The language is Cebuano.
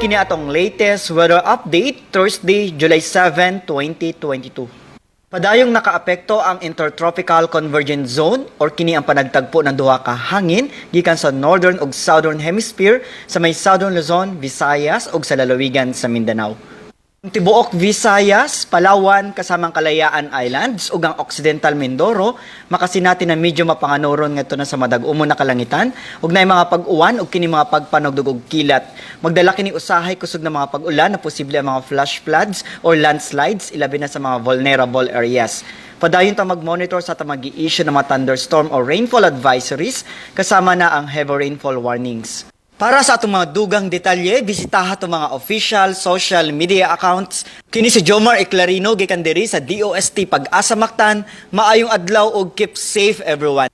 Kini atong latest weather update, Thursday, July 7, 2022. Padayong nakaapekto ang Intertropical Convergence Zone or kini ang panagtagpo ng duha ka hangin gikan sa northern ug southern hemisphere sa may Southern Luzon, Visayas ug sa lalawigan sa Mindanao. Ang tibuok Visayas, Palawan, kasamang Kalayaan Islands ug ang Occidental Mindoro makasinati na medyo mapanganoron ngadto na sa madag-umon na kalangitan ug naay mga pag-uwan ug kini mga pagpanugdog og kilat. Magdala kini usahay kusog na mga pag-ulan na posible ang mga flash floods or landslides, ilabi na sa mga vulnerable areas. Padayon ta mag-monitor sa atong mag-i-issue ng mga thunderstorm or rainfall advisories kasama na ang heavy rainfall warnings. Para sa atong mga dugang detalye, bisitaha atong mga official social media accounts. Kini si Jomar Eclarino gikan diri sa DOST Pag-asa Mactan. Maayong adlaw ug keep safe, everyone.